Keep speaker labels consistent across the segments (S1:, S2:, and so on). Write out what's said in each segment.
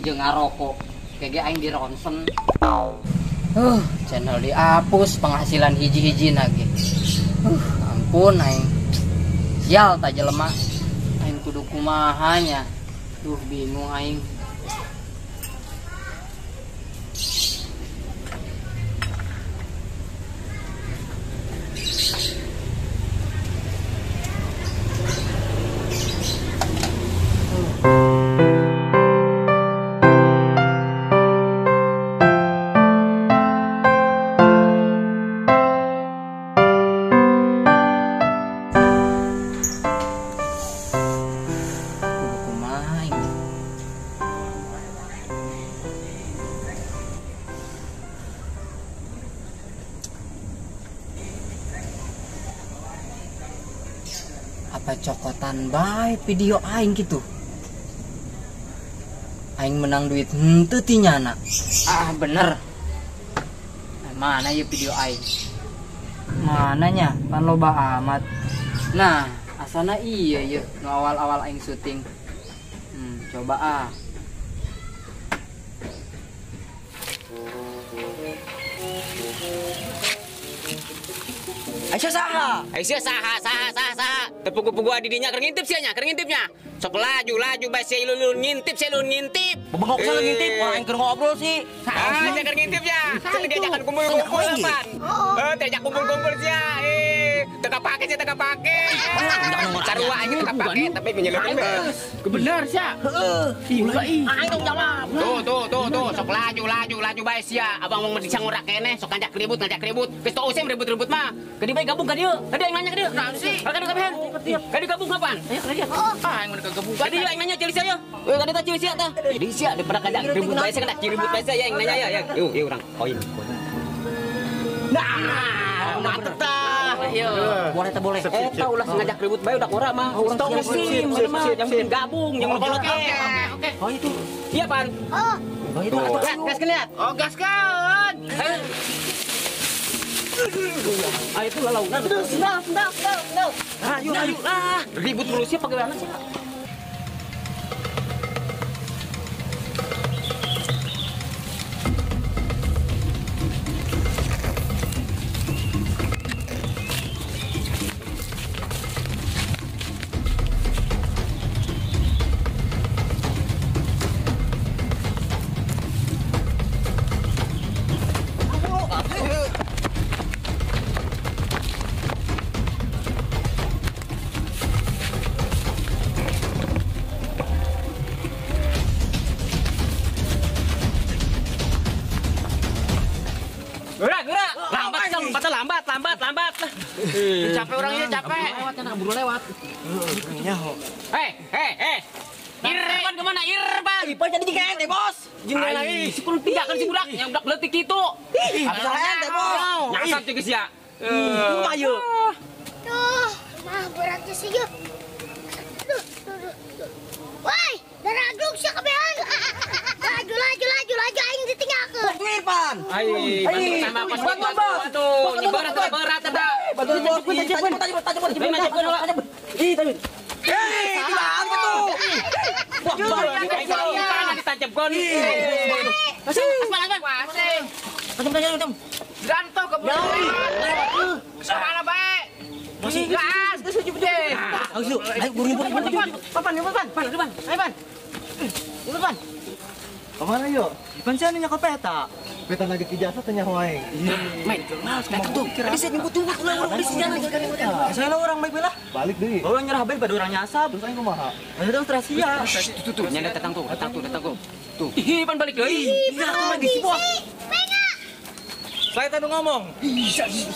S1: jeung ngarokok. Kege aing di ronsen. Channel dihapus, penghasilan hiji-hiji nage. Ampun aing. Sial ta jelema. Aing kudu kumaha nya. Duh bingung aing. Apa cokotan bae video aing gitu. Aing menang duit henteu ti nyana. Ah bener. Mana ya video aing? Mananya pan loba amat. Nah, asana iya ya nu awal-awal aing syuting. Coba ah.
S2: Aisyah saha? Aisyah saha saha saha saha. Tepugu-pugu adidinya keur ngintip sia nya, keur ngintipnya. Sok laju laju bae sia lulun ngintip, sia lulun ngintip.
S3: Bebengok sia ngintip, orang yang keur ngobrol sih.
S2: Ah, sia keur ngintip ya. Sia diajakan kumpul-kumpul pan. Diajak kumpul-kumpul sia. Teu kapake sia teu kapake. Sarua aing teu kapake tapi menyeleukeun beres.
S3: Bener sia. Heeh. Ih, aing tong jawab.
S2: Tuh tuh tuh tuh, sok laju laju laju bae sia. Abang mau mending sangorak keneh, sok ngajak ribut ngajak ribut. Geus teu usah ribut-ribut mah. Keudi bae gabung ka dieu. Tadi aing nanya ka dieu. Naon sih? Ka dieu kabehan. Ka dieu gabung kapan? Ayo ka dieu. Ah, aing mun kagabung. Ka dieu aing nanya ceuli sia yeuh. Euy ka dieu tah ceuli sia tah. Jadi sia daripada ngajak ribut bae sia ngajak ribut bae sia aing nanya ya. Yuk, yuk urang. Koin. Nah, mantep tah.
S3: Boleh teh boleh.
S2: Eta ulah ngajak ribut bae udah ora mah. Stop sih, yang penting gabung, yang kolot. Oke, oke.
S3: Oh itu.
S2: Iya, Pan.
S4: Oh.
S3: Oh itu.
S2: Gas gas lihat.
S3: Oh, gaskeun.
S2: Ah itu lalaunan.
S3: Sendal, sendal, sendal, sendal.
S2: Ayo, ayo lah. Ribut mulu sih pagawean sih. Lambat, lambat, lambat. Capek orangnya capek.
S3: Lewat kan buru lewat.
S2: Nyaho. Hei, hei, hei. Irfan kemana? Irfan.
S3: Irfan jadi jika ente, bos.
S2: Jika lagi. Si kurang tiga kan si budak yang budak leutik kitu.
S3: Apa ente, bos?
S2: Nyasar juga sia.
S3: Kumaha ieu?
S4: Duh, mah beratnya sih yeuh. Duh, duh, duh. Woi, daraglug sia kabehan. Laju, laju, laju, laju aing ditinggalkeun.
S3: Bantu Irfan.
S2: Ai, bantu sama pas bantu. Berat berat eta.
S3: Bantu bos. Tajam, tajam, tajam, tajam. Ih, tajam. Hei, tilaan gitu. Wah,
S2: baru ditancap gon.
S3: Asman, asman. Tajam, tajam, tajam.
S2: Ganto ke bawah. Sana bae.
S3: Masih
S2: gas, geus jebut deh.
S3: Ayo, ayo buru buru.
S2: Papan, papan, pan, depan. Ayo, pan. Depan.
S5: Kemana yuk?
S3: Pan sia nanya ke peta.
S5: Peta lagi ke jasa tanya wae.
S2: Main, males datang tuh.
S3: Tadi saya nyebut-nyebut ulah urang di sini. Saya lah orang baik lah.
S5: Balik deui.
S3: Orang nyerah bae pada orang nyasab.
S5: Terus aing kumaha?
S3: Ada dong rahasia.
S2: Tuh tuh tuh, nya datang tuh, datang tuh, datang tuh. Tuh. Ih, pan balik deui.
S3: Iya, aku mah di si bos.
S5: Saya tadi ngomong.
S3: Iya, iya.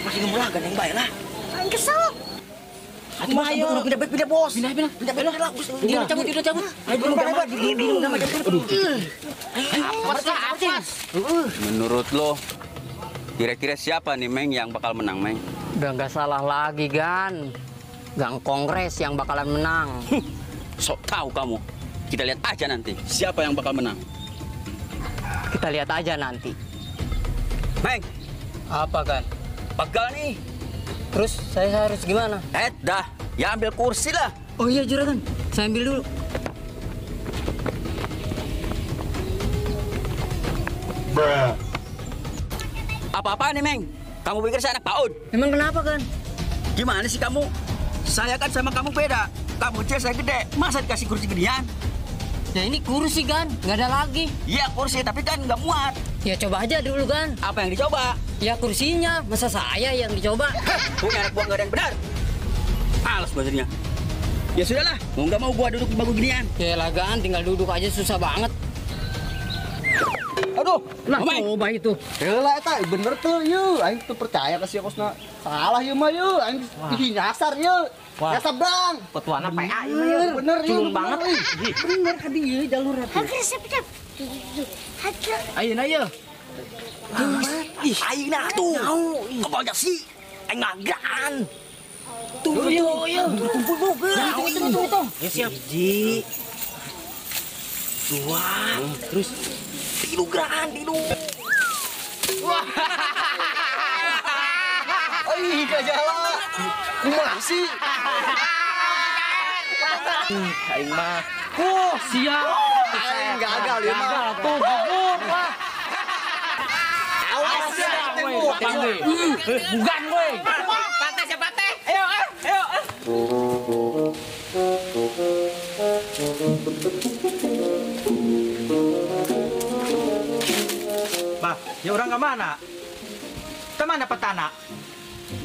S3: Masih ngemula gandeng bae lah.
S4: Aing kesel.
S3: Ayo, pindah pindah bos.
S2: Pindah pindah.
S3: Pindah pindah lah.
S2: Pindah cabut, pindah cabut.
S3: Ayo buru buru.
S2: Awas lah, awas.
S6: Menurut lo, kira-kira siapa nih Meng yang bakal menang, Meng?
S1: Udah nggak salah lagi, Gan. Gang Kongres yang bakalan menang.
S6: Sok tahu kamu. Kita lihat aja nanti siapa yang bakal menang.
S1: Kita lihat aja nanti.
S6: Meng.
S1: Apa, Gan?
S6: Pegal nih.
S1: Terus saya harus gimana?
S6: Dah, ya ambil kursi lah.
S1: Oh iya juragan, saya ambil dulu.
S6: Apa-apaan nih, Meng? Kamu pikir saya anak PAUD?
S1: Emang kenapa, Gan?
S6: Gimana sih kamu? Saya kan sama kamu beda. Kamu kecil, saya gede. Masa dikasih kursi gedean?
S1: Ya ini kursi, Gan. Nggak ada lagi.
S6: Iya, kursi. Tapi kan nggak muat.
S1: Ya coba aja dulu, Gan.
S6: Apa yang dicoba?
S1: Ya kursinya. Masa saya yang dicoba?
S6: Hah, punya anak buah nggak ada yang benar. Males gua jadinya. Ya sudahlah, mau nggak mau gua duduk di bangku ginian.
S1: Ya lah, Gan. Tinggal duduk aja susah banget.
S6: Aduh,
S1: nah, coba itu.
S5: Heula eta bener tuh, yeuh. Aing tuh percaya ka sia kosna. Salah ieu mah yeuh, aing nyasar yeuh. Nyasar bang.
S3: Petuana PA ieu mah yeuh.
S5: Bener yeuh,
S3: banget.
S5: Bener ka dieu jalurna tuh.
S3: Ayeuna yeuh.
S6: Ih, ayeuna atuh. Kebanyak sih. Aing ngagaan.
S3: Tuh yeuh, yeuh.
S6: Kumpul mobil.
S3: Itu. Ya siap.
S6: Hiji. Dua, terus tilu gerakan, tilu.
S5: Wah. Ih, gajala. Kumaha sih? Aing mah.
S3: Wah, siap.
S5: Aing gagal ieu mah.
S3: Gagal tuh, gugur. Wah.
S5: Awas ya,
S3: bukan woi.
S2: Pantes ya, pantes. Ayo, ayo.
S7: Bah, ya orang ke mana? Ke mana petana?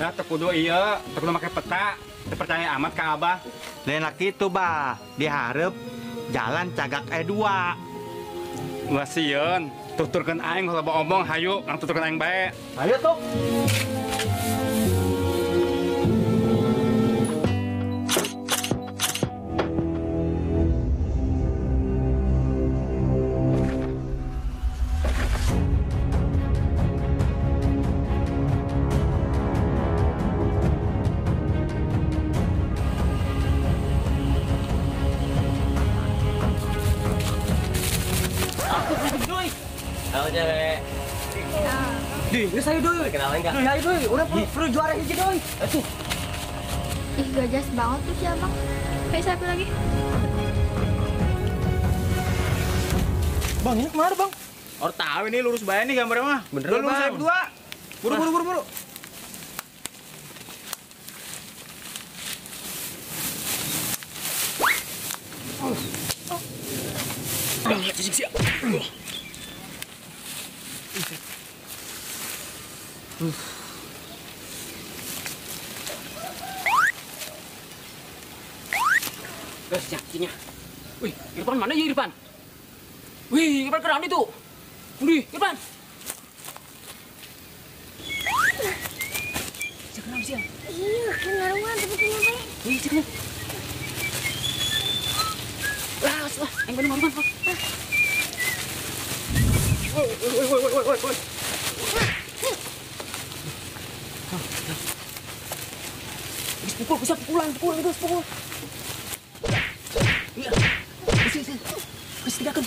S8: Nah, teu kudu ieu, teu kudu make peta. Teu percaya amat ka Abah.
S7: Lain laki itu, Bah. Dihareup jalan cagak E2.
S8: Ulah sieun, tuturkeun aing loba omong hayu, nang tuturkeun aing bae.
S7: Hayu tuh.
S3: Halo cewek.
S7: Di, geus ayo doi.
S3: Kenalin enggak?
S7: Doi, ayo doi. Urang perlu juara hiji doi. Atuh.
S9: Ih, gajas banget tuh si abang. Kayak siapa lagi?
S7: Bang, ini kemana, Bang?
S8: Orang tahu ini lurus bae nih gambarnya mah.
S3: Bener,
S8: lurus
S3: Bang.
S8: saya berdua. Buru buru buru buru. Siap.
S2: Terus yakinnya. Wih, Irfan mana ya Irfan? Wih, Irfan keren itu. Wih, Irfan. Cek sih ya?
S4: Iya, kenaruan tapi kenapa ya?
S2: Wih, cek lah. Lah, lah, yang benar Irfan.
S8: Woi, woi, woi, woi, woi, woi.
S2: Pukul, bisa pukulan, pukulan, terus pukul. Iya, bisa, bisa, bisa tinggalkan.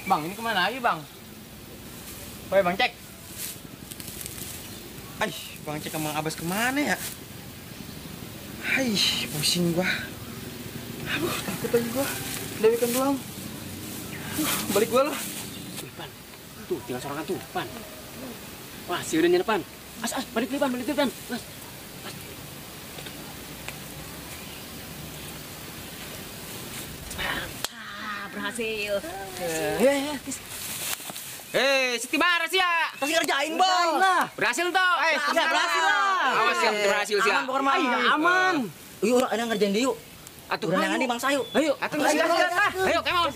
S3: Bang, ini kemana lagi, Bang? Woi, Bang Cek.
S5: Aih, Bang Cek sama Abbas kemana ya? Aih, pusing gua. Aduh, takut aja gua. Dewikan doang. Balik gua lah.
S2: Wih, Pan. Tuh, tinggal sorangan tuh, Pan. Wah, si udah depan. As, as, balik depan, balik depan. As. As. Ah, berhasil.
S3: Ya, ya.
S2: Eh, Siti Baras ya.
S3: Pasti ngerjain, Bang. Lah.
S2: Berhasil toh.
S3: Eh, berhasil lah.
S2: Awas ya, berhasil sih.
S3: Aman pokoknya mah. Aman.
S1: Yuk, orang ada ngerjain dia yuk.
S2: Atuh,
S1: urang jangan di bangsa yuk.
S2: Ayo, atuh gas gas gas. Ayo, kemon.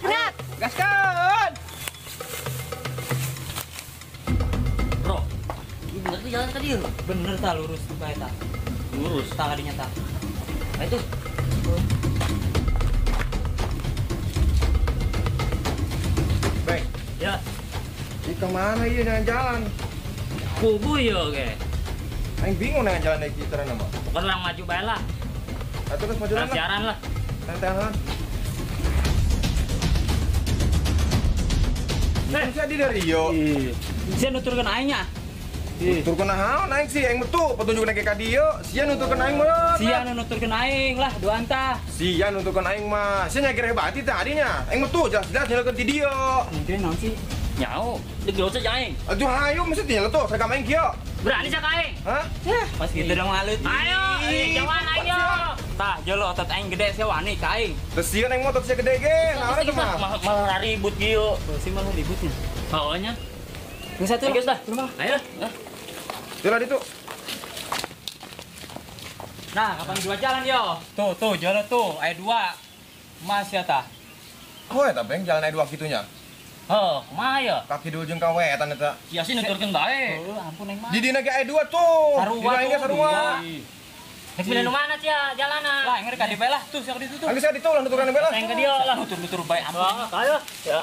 S3: Gaskeun.
S1: Bro, ini bener tuh jalan tadi yuk. Bener ta lurus tuh bae ta. Lurus ta kadinya ta. Nah itu.
S5: Baik.
S1: Ya.
S5: Di kemana ieu dengan jalan?
S1: Kubu ya ge.
S5: Aing bingung dengan jalan naik kita nama.
S1: Pokoknya orang maju bae lah.
S5: Atau terus maju lah.
S1: Siaran lah.
S5: Tantangan. Nah, jadi dari Rio.
S1: Saya nuturkan aingnya.
S10: Nuturkeun naon aing sih, aing metu petunjukna ge ka dieu. Sia nuturkeun aing mah.
S1: Sia nu nuturkeun aing lah, dua anta.
S10: Sia nuturkeun aing mah. Sia nyagir hebat teh adinya. Aing metu jelas-jelas nyelekeun ti dieu.
S1: Mungkin naon sih?
S3: Nyao, deuk saja aing.
S10: Aduh hayu mesti nyeletuh seragam aing kieu.
S3: Berani sia ka aing?
S10: Hah?
S1: Pas gitu dong alut.
S3: Ayo, jangan ayo.
S1: Tah, jolo otot aing gede sia wani ka aing.
S10: Teu sieun aing motot sia gede ge. Naon eta mah?
S3: Malah ribut kieu.
S1: Sih malah ributnya.
S3: Pokoknya.
S1: Geus atuh.
S3: Geus dah. Ayo.
S10: Jalan itu.
S1: Nah, kapan dua jalan yo? Tuh, tuh, jalan tuh, aya dua. Mas ya tah.
S10: Oh, eta beng jalan aya dua kitunya.
S3: Heuh, kumaha ya?
S10: Kaki dulu jeung ka wetan eta.
S3: Sia sih nuturkeun bae.
S1: Heuh, ampun aing mah.
S10: Di dina ge aya dua tuh.
S1: Sarua
S10: tuh, sarua.
S3: Rek milih nu mana sia jalana?
S1: Lah, aing rek ka dieu bae lah. Tuh sia ka ditu tuh.
S10: Anggeus sia ditu lah nuturkeun bae lah.
S3: Aing ka dieu lah.
S1: Nutur-nutur bae ampun.
S3: Ayo. Ya.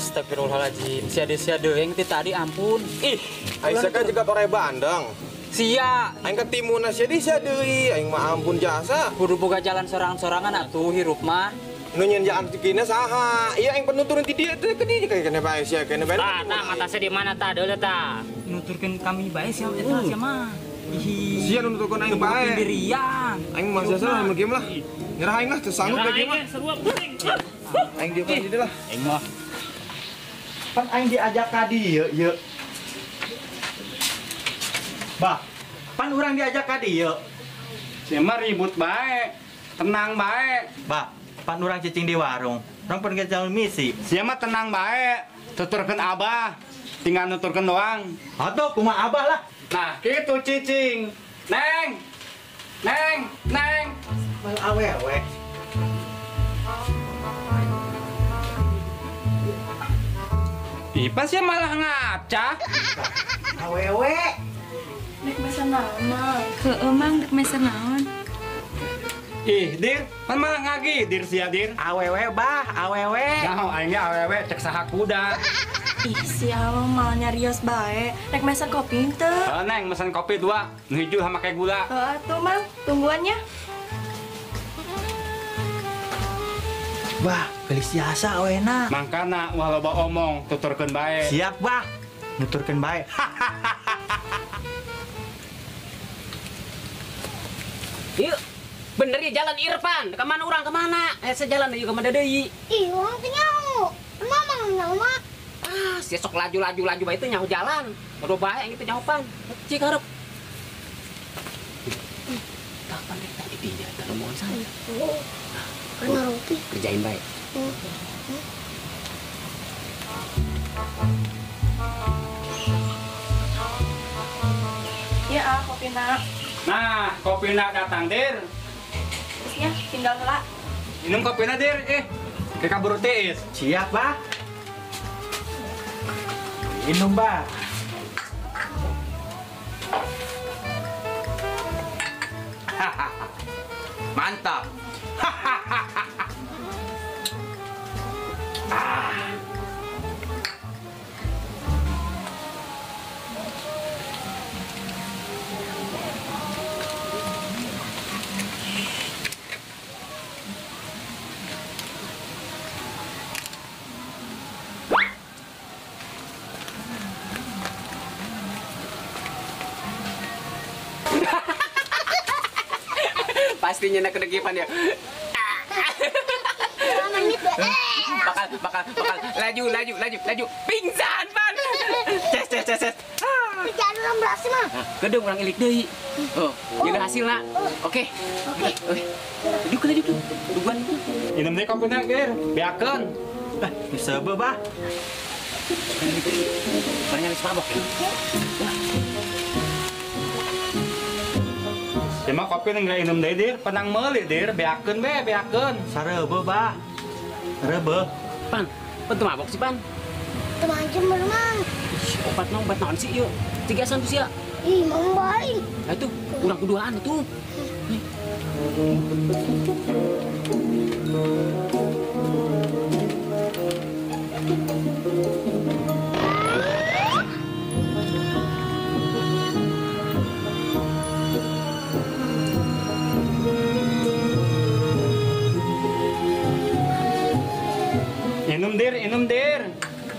S1: Astagfirullahaladzim, sia deui ti tadi ampun.
S10: Ih, aing kan juga torai bandeng.
S1: Sia,
S10: aing ketimuna sia di sia deui, aing mah ampun jasa.
S1: Kudu boga jalan sorang-sorangan atuh hirup mah.
S10: Nu nyeun jalan cikina saha? Iya aing penuturin ti dieu teh ke dieu kene bae sia kene bae.
S3: Tah, tah mata sia di mana tah deuleu tah.
S1: Nuturkeun kami bae sia eta sia mah. Ih,
S10: sia nu nuturkeun aing bae.
S1: Dirian.
S10: Aing mah jasa lah mun game lah. Nyerah aing lah teu sanggup ge mah. Aing dieu kan lah.
S3: Aing mah.
S7: Pan aing diajak ka dieu ieu. Bah, pan urang diajak ka dieu.
S8: Sia mah ribut bae. Tenang bae.
S7: Bah, pan urang cicing di warung. Urang pan jalan misi.
S8: Sia mah tenang bae. Tuturkeun abah. Tinggal nuturkeun doang.
S7: Atuh kumaha abah lah.
S8: Nah, kitu cicing. Neng. Neng, neng.
S7: Mal awewe.
S8: Ipan sih malah ngaca.
S7: Awewe.
S9: Dek mesen naon, Mang? Heueuh, Mang, dek mesen naon?
S8: Ih, Dir, pan malah ngagi, Dir sia, Dir.
S7: Awewe, bah, awewe.
S8: Nah, aing ge awewe cek saha kuda.
S9: Ih, si Awang malah nyarios bae. Rek mesen kopi teu?
S8: Heuh, Neng, mesen kopi dua, nu hijau sama kayak gula.
S9: Heuh atuh, Mang, tungguannya.
S7: Bah, gelis jasa awena.
S8: Mangkana ulah loba omong, tuturkeun bae.
S7: Siap, bah. Nuturkeun bae.
S2: Yuk, bener ya jalan Irfan. Ke mana orang kemana? Sejalan deui ka mana deui?
S4: Ih, urang teh nyaho. Emang mang nyaho mah.
S2: Ah, sia sok laju-laju bae teh nyaho jalan. Bodoh bae aing teh nyaho pan. Cik hareup. Kapan deh tadi dinya teh nemuan saya.
S4: Karena roti.
S2: Kerjain baik.
S9: Iya, ah, kopi nak.
S8: Nah, kopi nak datang, Dir.
S9: Terusnya tinggal heula.
S8: Minum kopi nak, Dir. Kayak kabur tiis.
S7: Siap, Bah. Minum, Bah. Mantap.
S2: Pastinya nak kedegipan ya. Bakal laju laju pingsan pan. Ces ces ces ces.
S4: Kerjaan orang berhasil mah.
S2: Gedung orang ilik deui. Oh, jadi hasilna. Oke. Oke. Duduk duduk. Duguan.
S8: Minum deui kopina, Dir. Beakeun.
S7: Lah, disebeu, Bah.
S2: Barangnya geus mabok ya.
S8: Cuma kopi nggak minum deui, Dir. Penang meuli, Dir. Beakeun be, beakeun.
S7: Sareubeuh, Bah. Sareubeuh.
S2: Pan, pan teu mabok sih, Pan.
S4: Teu mancing bener, Mang.
S2: Obat naon, obat naon sih, yuk. Tiga asan tuh sia.
S4: Ih, mau bae.
S2: Nah itu, urang kuduaan itu. Nih.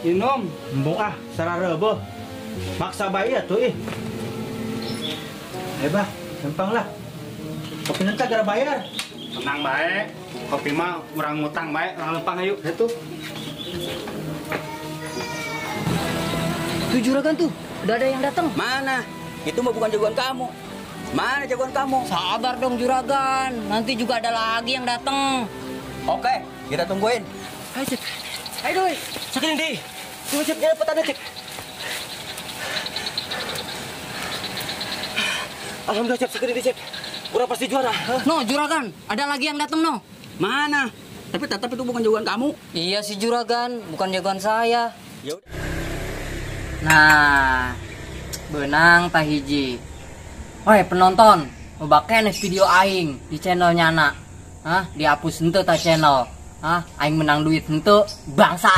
S8: Minum.
S7: Embung ah, sarareubeeh. Maksa bae atuh ih. Eh bah, lempang lah. Kopi nanti gara bayar.
S8: Tenang bae. Kopi mah urang ngutang bae, urang lempang ayo.
S7: Itu.
S1: Tuh juragan tuh, udah ada yang datang.
S6: Mana? Itu mah bukan jagoan kamu. Mana jagoan kamu?
S1: Sabar dong juragan, nanti juga ada lagi yang datang.
S6: Oke, kita tungguin.
S3: Ayo Cep, ayo doi. Sakirin deh. Coba Cep, nyala petanda Cep. Alhamdulillah Cep, sakirin deh Cep. Urang pasti juara.
S1: No juragan, ada lagi yang datang no.
S6: Mana? Tapi tetap itu bukan jagoan kamu.
S1: Iya sih juragan, bukan jagoan saya.
S6: Ya udah.
S1: Nah, benang tahiji. Woi penonton, loba keneh video aing di channelnya anak. Hah, dihapus henteu ta channel. Hah, aing menang duit henteu, bangsa.